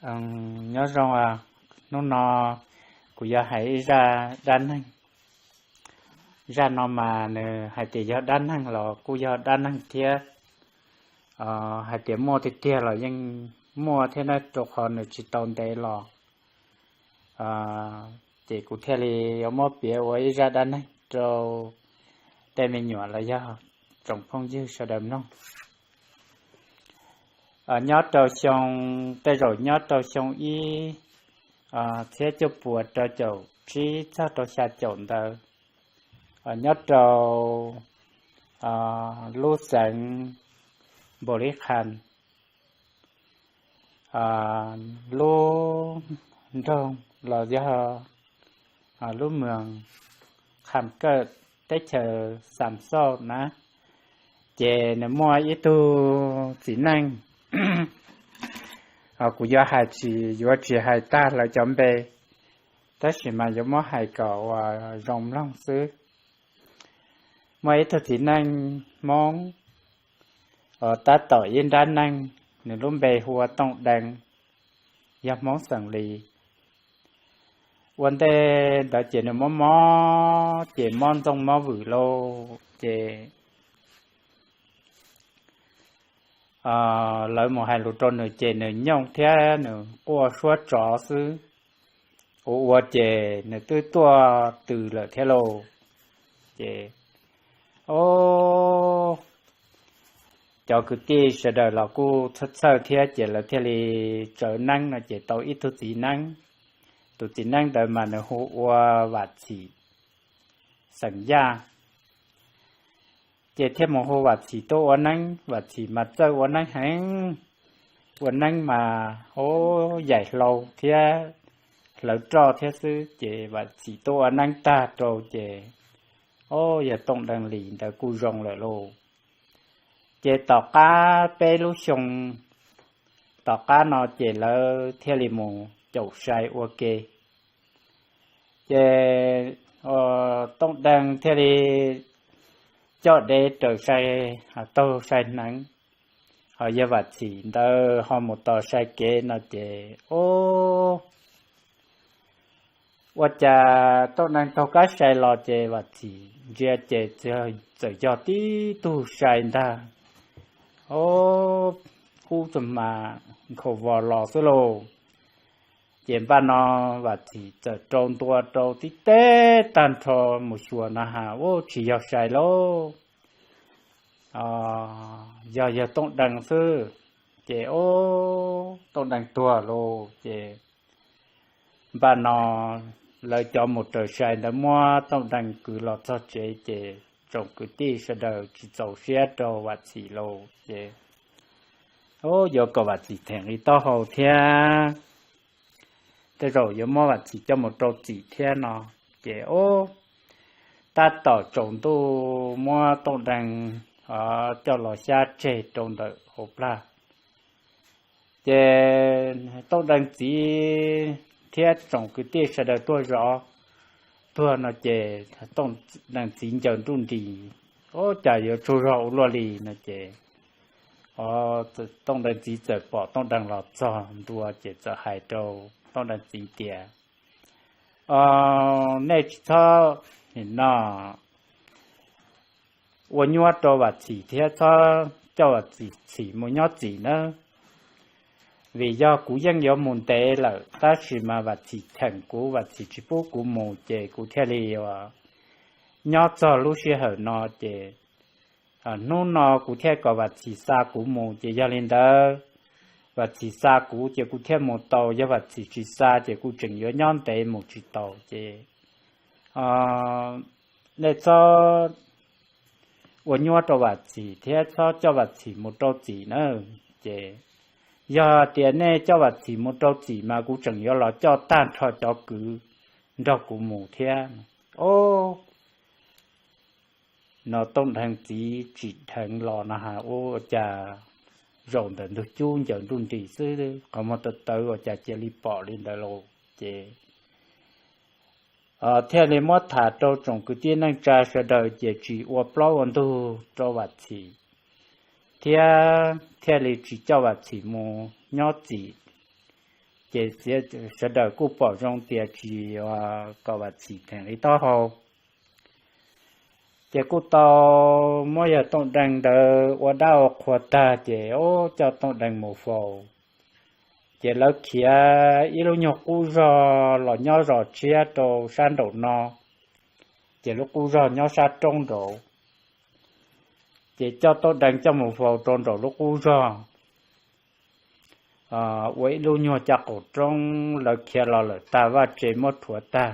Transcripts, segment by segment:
Nyob zoo, hnub no kuv yuav hais ib zaj dab neeg. Zaj no mas nws hais tias yog dab neeg los kuj yog dab neeg thiab, hais tias muaj tiag tiag los yeej muaj thiab na, rau qhov nws tsis tau ntev los. Ces kuv thiaj li yuav muab piav ua ib zaj dab neeg rau tej me nyuam los yog tsoom phooj ywg sawv daws mloog. Nyob rau xyoo, tej zaum nyob rau xyoo ib txhiab cuaj puas rau caum tsib txog rau xya caum ntawd, nyob rau lub xeev Npaus Lis Khas, lub nroog los yog lub moos Kham Kawj, teb chaws Xam Xauj na. Ces nws muaj ib tug txiv neej, kuv yuav hais tsis, yuav tsis hais tag lawv cov npe, tab sis mas yuav muab hais kom uas zoo mloog xwb. Muaj ib tug txiv neej Hmoob tab tom ib nrab neej, nws lub npe hu ua Tooj Dees, yog Hmoob xeem Lis. Ua ntej ntawd ces nws mob mob ces mob ntxooj mob vwm lauj, ces lawv mus hais lus rau nws ces nws nyooj thiab nws quaj suab tsov xwb. Ua ua ces nws twb tuaj tws lawm thiab lauj. Ces, o, cov kwv tij sawv daws los kuj txhawj txhawj thiab ces lawv thiaj li tsawv neeb no ces tau ib tug txiv neeb. Tus txiv neeb ntawd mas nws hu ua Vam Txhim, xeem Yaj. Ces thiaj mus hu Vam Txhim tuaj ua neeb. Vam Txhim mas txawj ua neeb heev, ua neeb mas o, yaim hlau thiab hlawv roj thiab xwb. Ces Vam Txhim tuaj ua neeb tag rau ces, o, yog Tooj Dees Lis ntawd kuj zoo lawm lauj. Ces tom qab peb lub xyoo tom qab no ces lawv thiaj li mus caum sai ua ke. Ces Tooj Dees thiaj li coj dev raws sai, taug sai hneev, ho yog Vam Txhim ntawd ho mus tos sai kev no ces, o, ua cas Tooj Dees taug kab sai los ces Vam Txhim ntsia ces txawm yog tib tug sai ntag. O, kub txas mas nkhaus vos los xwb lauj. Ces npaj no Vam Txhim txawm rau ntua rau tib teb tag nrho mus xyuas no has, u, tsis yog sai lauj, yog yog Tooj Dees xwb. Ces, o, Tooj Dees tuag lauj. Ces npaj no lawv cov mus raws sai ntawd muab Tooj Dees kwv los txog tsev ces tsoom kwv tij sawv daws tsis txaus siab rau Vam Txhim lauj. Ces, o, yuav kom Vam Txhim theem li taub hau thiab, tej zaum yuav muab Vam Txhim coj mus rau txim thiab no. Ces, o, tab tom tsaus ntuj muab Tooj Dees coj los xyab tseg rau ntawm hauv plag. Ces Tooj Dees txiv thiab tsoom kwv tij sawv daws tuaj zov, tuag no ces Tooj Dees txiv ncaws nruj nris, o, cas yuav tsaug zog ua luaj li no ces, o, Tooj Dees txiv txawm pom Tooj Dees los txog ntua ces txawm hais rau Tooj Dees txiv tias, o, nej tsis txhob, no, ua nyuab rau Vam Txhim thiab txhob coj Vam Txhim mus nyob txim nawb. Vim yog kuv yeej yuav mus ntev lawm tab sis mas Vam Txhim cheem kuv, Vam Txhim tsis pub kuv mus ces kuv thiaj li nyob txog lub sij hawm no ces hnub no kuv thiaj kom Vam Txhim xa kuv mus ces yog li ntawd, Vam Txhim xa kuv ces kuv thiaj mus tau, yog Vam Txhim tsis xa ces kuv tseem yuav nyob ntev mus tsis tau ces nej txhob ua nyuab rau Vam Txhim thiab txhob coj Vam Txhim mus rau txim nawb. Ces yog tias nej coj Vam Txhim mus rau txim mas kuv tseem yuav los coj tag nrho cov kwv nrog kuv mus thiab. O, no Tooj Dees txiv tsim dheev los no has, ua cas zaum ntawm ntug cub ncaws nruj nris xwb qhov muag tawv tawv ua cas cia li pom li ntawd lauj. Ces thiaj li muab tham rau tsoom kwv tij neej tsa sawv daws ces tsis ua plaub ua ntug rau Vam Txhim thiab thiaj li tsis coj Vam Txhim mus nyob txim. Ces txiv sawv daws kuj pom zoo tias tsis kom Vam Txhim theem li taub hau. Ces kuj tau muab yawg Tooj Deeg ntawd ua dab ua qhua tag ces ub coj Tooj Deeg mus faus. Ces lawv khiav ib lub nyuag qub zog los nyob zos tshiab rau sab nraum no, ces lub qub zog nyob sab roob nraud. Ces coj Tooj Deeg coj mus faus rau nraum lub qub zog ua ib lub nyuag caj qaum roob. Lawv khiav los lawm tag, vaj tse muab rhuav tag,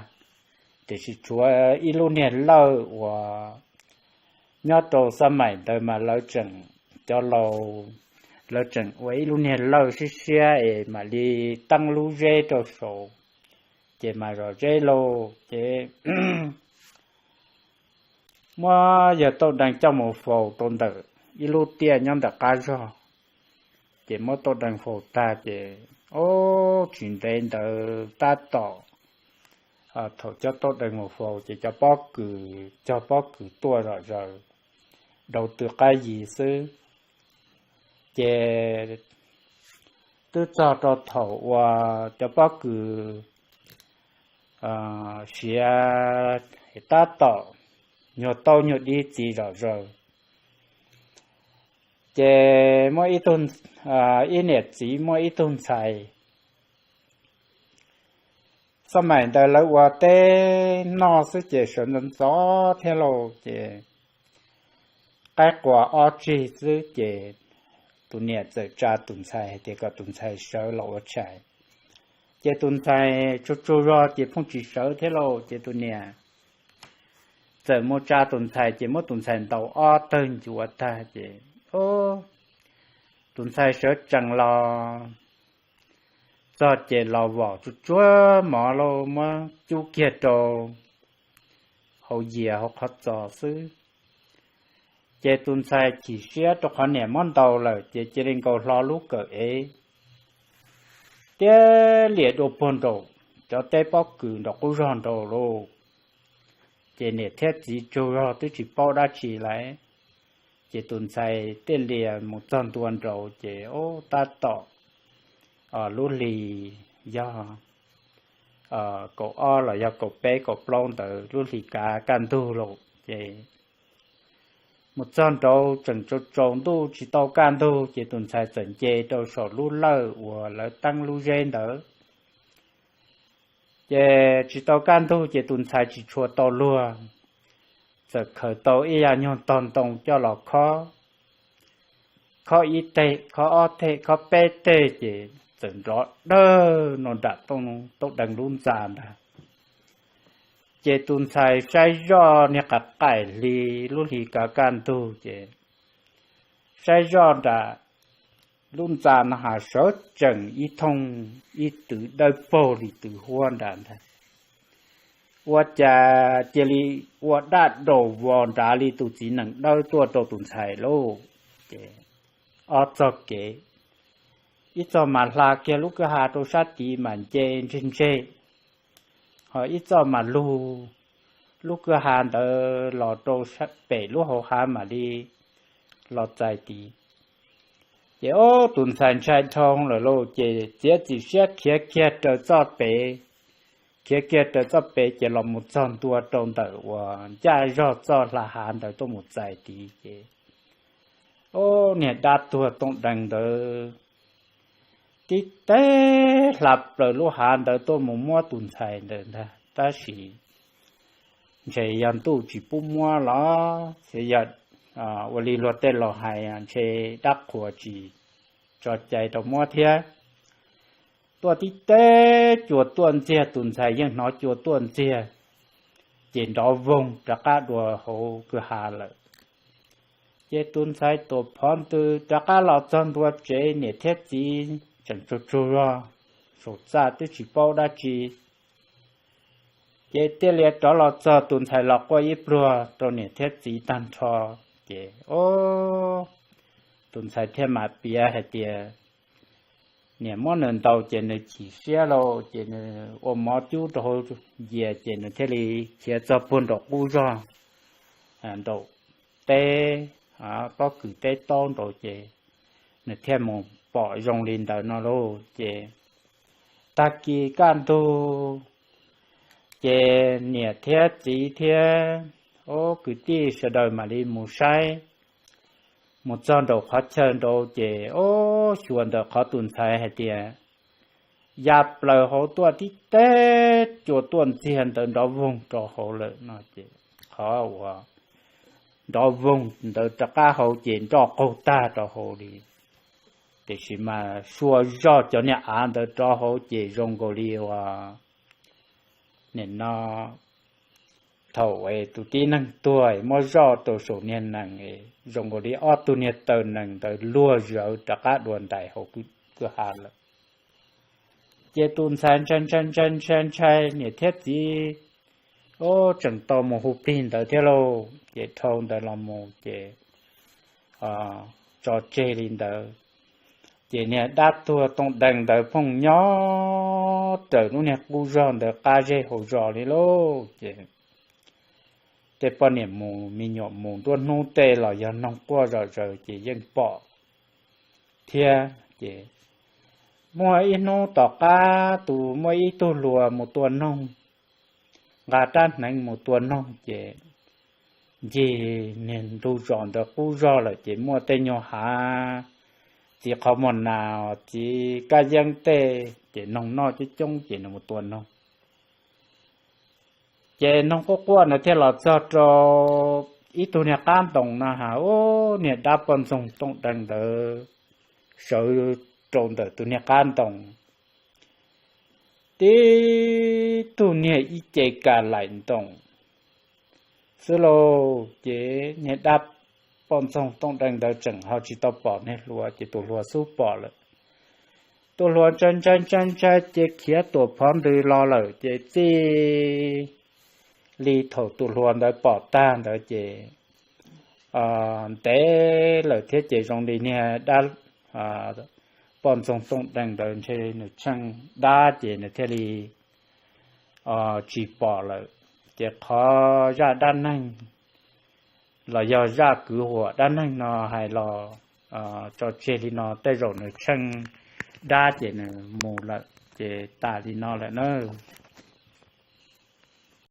tiam sis tshuav ib lub niag lawj uas nyob rau xab maim ntawd mas lawv tseem, cov laus, lawv tseem ua ib lub niag lawj siab siab es mam li teeb lub zeb rau saud, ces mas zom zeb lauj. Ces muab yawg Tooj Deeg coj mus faus rau ntawm ib lub tiaj nyob ntawm qab zog. Ces muab Tooj Deeg faus tag ces ub tsis ntev ntawd tab tom, thaum coj Tooj Deeg mus faus ces cov pob kws, cog pob kws tuaj zom zaws rau tw qab yis xwb. Ces twb txog rau thaum uas cov pob kws siav tab tom nyuag taub nyuag dib txiv zom zaws. Ces muaj ib tug, ib niam txiv muaj ib tug ntxhais. Xab maim ntawd lawv ua teb noj xwb ces sawv ntxov ntxov thiab lauj. Ces qaib qua ob tsig xwb ces tus niam txawm tsa tus ntxhais hais tias kom tus ntxhais sawv los ua tshais. Ces tus ntxhais tsaug tsaug zog ces pheej tsis sawv thiab lauj. Ces tus niam txawm mus tsa tus ntxhais ces muab tus ntxhais ntaus ob tawg ncuav tag ces tus ntxhais sawv tsees los txog ces los vom tsuag tsuag mov lauj, muab cub kiag rau hauv yias hauv qhov txos xwb. Ces tus ntxhais chim siab rau qhov niam muab ntaus lawm ces cia li nkaus hlo lub kawm ev thiab liam dua puag nraum cov teb pob kws nraum qub zog nraud lauj. Ces niam thiab txiv tsaug zog twb tsis paub dab tsi lawm. Ces tus ntxhais thiaj li mus txog ntua nraud ces ub tab tom lub hli yog kaum ob los yog kaum peb kaum plaub ntawd, lub hli kav kaj ntug lauj. Ces mus txog nraud tseem tsaus tsaus ntuj tsis tau kaj ntug ces tus ntxhais txawm nce rau saum lub lawj uas lawv teeb lub zeb ntawd. Ces tsis tau kaj ntug ces tus ntxhais tsis tshua tau luag, txawm khaws tau ib yam nyuag tog ntoo coj los khob. Khob ib teg, khob ob teg, khob peb teg ces txawm nrov dawg no nram Tooj Deeg lub ntxa ntag. Ces tus ntxhais saib zoj niag qaim qaim hli, lub hli kav kaj ntug ces saib zoj nram lub ntxa no has sawv tsees ib thooj ib tw dawb paug li tw huab nram ntag. Ua cas cia li ua daj daum vos nrad li tus txiv nees dawb tuaj rau tus ntxhais lauj. Ces ob txoj kev, ib txoj mas hla kiag lub kwj ha rau sab tid mas nce ntseg ntseg, ho ib txoj mas lug lub kwj ha ntawd los rau pem lub hauv hav mam li los txais tid. Ces ob tus ntxhais ntshai dhau lawm lauj, ces txiav txim siab khiav kiag raws txoj pem, khiav kiag raws txoj pem ces los mus txog ntua rau ntawm uas ncaj zog txoj hla hav ntawd tuaj mus txais tid ces, ob niag dab tuag Tooj Deeg ntawd tib teg hla plaws lub hav ntawd tuaj mus muab tus ntxhais ntawd ntag. Tab sis ntshe yog ntuj tsis pub muab los xyov yog ua li luag tej laus hais ntshe dab qhuas tsis tso cai rau muab thiab. Tuaj tib teg cua tuaj ntxiag, tus ntxhais yeej hnov cua tuaj ntxiag, ces nrov voog rov qab dua hauv kwj ha lawm. Ces tus ntxhais tuam phov ntws rov qab los txog ntua tsev, niam thiab txiv tseem tsaug tsaug zog saum txaj twb tsis paub dab tsi. Ces thiaj li rov los txog, tus ntxhais los quaj ib pluag rau niam thiab txiv tag nrho. Ces ob tus ntxhais thiaj mam piav hais tias niam muab nws ntaus ces nws chim siab lauj, ces nws ua mov cub rau hauv yias ces nws thiaj li khiav txog puag nraum qub zog nraum teb, pob kws teb taub nraud ces nws thiaj mus pom zoo li ntawd no lauj. Ces Tag kis kaj ntug ces niam thiab txiv thiab ob kwv tij sawv daws mam li mus saib, mus txog nraum qhov chaw nraud ces ob xyuas ntawm qhov tus ntxhais hais tias ya plaws hauv tuaj tib teg cua tuaj ntxiag ntawd nrov voog rau hauv lawm no ces qhov uas nrov voog ntawd rov qab hauv ces nroj qaug tag rau hauv li. Tiam sis mas sua zoj cov niag av ntawd rov hauv ces zoo nkaus li uas nim no thaum es tus tib neeg tuag muab zoj rau saum niag nees, zoo nkaus li ob tug niag taw nees ntawd luag zawv rov qab dua ntais hauv kwj ha lawm. Ces tus ntxhais ntshai ntshai ntshai ntshai ntshai niam thiab txiv, o, tseem tau mus hu plig ntawd thiab lauj. Ces dhau ntawd los mus ces tso tseg li ntawd. Ces niag dab tuag tooj dees ntawd phooj nyob raws lub niag qub zog ntawd qab zej hauv zos li lauj. Ces tej poj niam mus me nyuam mus nruab hnub tej los yog noog quaj zom zaws ces yeej pom thiab. Ces muaj ib hnub tom qab tus muaj ib tug hluas mus tua noog, nqa rab hneev mus tua noog ces ncig niag ntug zos ntawd qub zog lawm ces muaj tej nyuag hav txiv qhov muag nas txiv kab yeeb tej ces noog noj coob coob ces nws mus tua noog. Ces noog quaj quaj ntawd thiaj los txog rau ib tug niag qab ntoo no ha, ub, niag dab poj ntxoog tooj dees ntawd sawv rau ntawm tus niag qab ntoo tib tug niag ib ce ka laim ntoo xwb lauj. Ces niag dab poj ntxoog tooj dees ntawd tseem ho tsis tau pom niag hluas ces tus hluas xub pom lawm. Tus hluas ntshai ntshai ntshai ntshai ces khiav tuam phov ntws los lawm ces txij li thaum tus hluas ntawd pom tag ntawd ces ntev lawm thiab ces zoo li niag dab poj ntxoog tooj dees ntawd ntshe nws tsheej dab ces nws thiaj li tsis pom lawm. Ces qhov zaj dab neeg los yog zaj kwv huam dab neeg no hais los tso tseg li no, tej zaum nws tsheej dab ces nws mus lawm ces tas li no lawm nawb.